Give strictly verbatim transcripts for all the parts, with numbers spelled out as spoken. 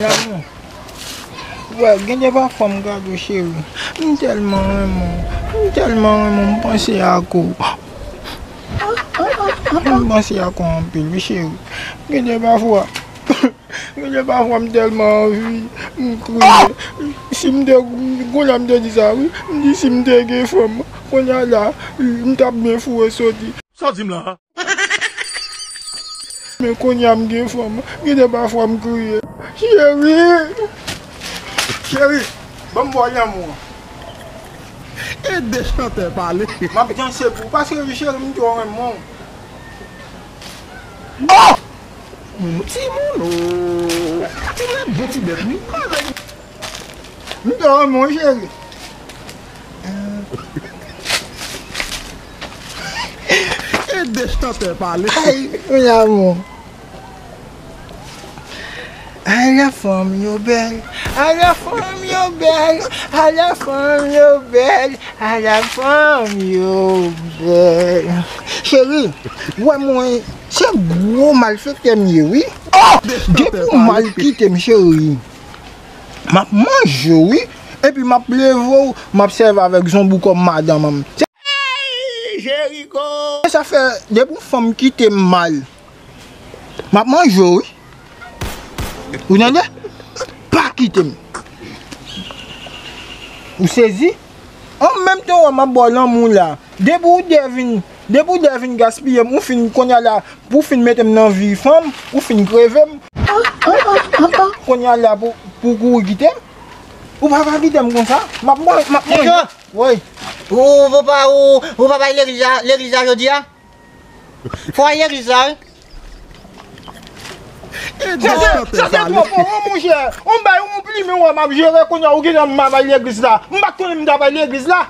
Lanmou. Wè, gen de pafwa m gade w, cheri. M tèlman renmen w. M tèlman renmen w, m panse ak ou. M panse ak ou anpil, wi, cheri. Gen de pafwa. Gen de pafwa m tèlman anvi, m kriye. Si m te, kounye a m te di sa, wi. M di si m te gen fanm, kounye a la, m t ap byen foure soti. Sa w di m la a? Men kounye a m gen fanm, gen de pafwa m kriye. Cheri! Cheri, ban m ba w lanmou an. Ede chantè pale. M ap danse pou ou, paske cheri, m twò renmen w. Oh! Timoun, oh! Timoun, bon ti bèt, wi. M twò renmen w, cheri. Ede chantè pale. Ay, mon amour. Ala fanm yo bèl, ala fanm yo bèl, ala fanm yo bèl, ala fanm yo bèl. Cheri, wè mwen, se gwo malfektè m ye, wi. Oh! Depi w mal kite m, cheri, m ap manje w, wi. Epi m ap leve w, m ap sèvi avèk zonbi w kòm madanm an. Hey, Jeriko! Sa fè, depi yon fanm kite m mal, m ap manje w, wi. Ou tande? Pa kite m. Ou sezi? An menm tan, wè, m ap ba w lanmou la. Depi w dè vin, depi w dè vin gaspiye m, ou fin, kounye a la, pou w fin mete m nan vi fanm, ou fin kreve m. Kounye a la, pou, pou w kouri kite m. Ou pa ka kite m konsa. M ap manje, m ap manje. Tijo! Woy. Ou, ou pa, ou, ou pa bay legliz la, legliz la jodi a? Fò al legliz la, wi. Sa se, sa se twòp, wi, monchè. On bay, on plimen, wè, m ap jere, kounye a, ou gentan m ap al legliz la. M pa t konnen m t ap al legliz la.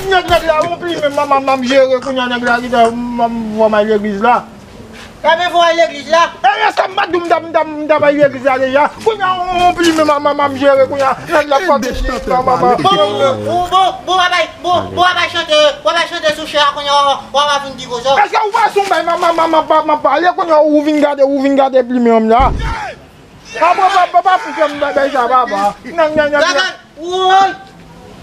Nèg, nèg la, on plimen, m ap, m ap, m ap jere, kounye a, nèg la gentan m ap, fò m al legliz la. Ebyen, fò w al legliz la. Ebyen, sa m pa t di w m t ap, m t ap, m t ap al legliz la deja. Kounye a, on plimen, m ap, m ap, m ap jere, kounye a, nèg la fòk m di, m ap, m ap, m ap. Bon, bon, bon, bon, w ap bay, bon, bon, w ap bay chante, w ap bay chante sou chè a, kounye a, w ap, w ap vin di koze. Èske ou pa sonje, m ap, m ap, m ap, m ap, m ap pale, kounye a, ou vin gade, ou vin gade plimen an m la. Apa, apa, apa, pa fout fè m bagay sa, papa. Nan, nan, nan, nan. Woy!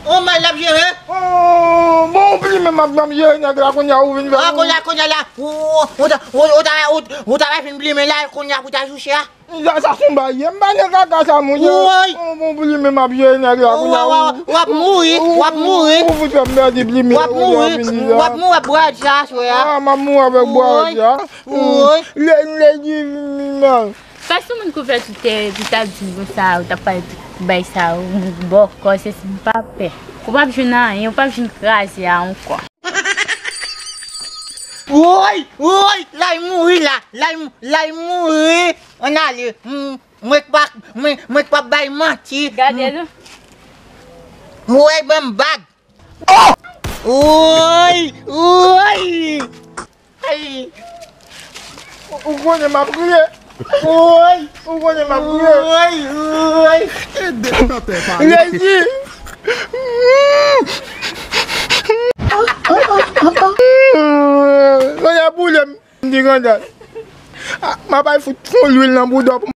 On mal l ap jere. Oh, bon, plimen m ap, m ap jere nèg la, kounye a ou vin fè. Ah, kounye a, kounye a la. Ou, ou, ou ta, ou, ou ta, ou, ou ta fin plimen la, kounye a pou ta jouche a. Sa, sa se on bagay, m pa nan kaka sa, monchè. Woy! Oh, bon, plimen m ap jere nèg la, kounye a ou. W ap mouri, w ap mouri. Ou fout fè m pèdi plimen. W ap mouri, w ap mouri ak bwad sa, aswè a. Ah, m ap mouri avèk bwad sa. Woy! Lè, lè di, nan. Pase moun kouvèti tè epi t ap di m konsa, ou t ap pale tout bay sa, ou bòkò, se si m pa pè. Ou p ap jwenn anyen, ou p ap jwenn kraze a ankò. Woy! Woy! L al mouri la! L al, l al mouri! Ann ale! M, mwen k pa, mwen, mwen k p ap bay manti! Gade l. Woy, ban m bag! Oh! Woy! Woy! Ay! Ou, ou konnen m ap kriye. Woy! Ou konnen m ap kriye. Woy! Woy! Ede chantè pale. Lèzi! Kounye a boule m. M di grandad. Ah, m ap al fout fon lwil nan bouda w pou m.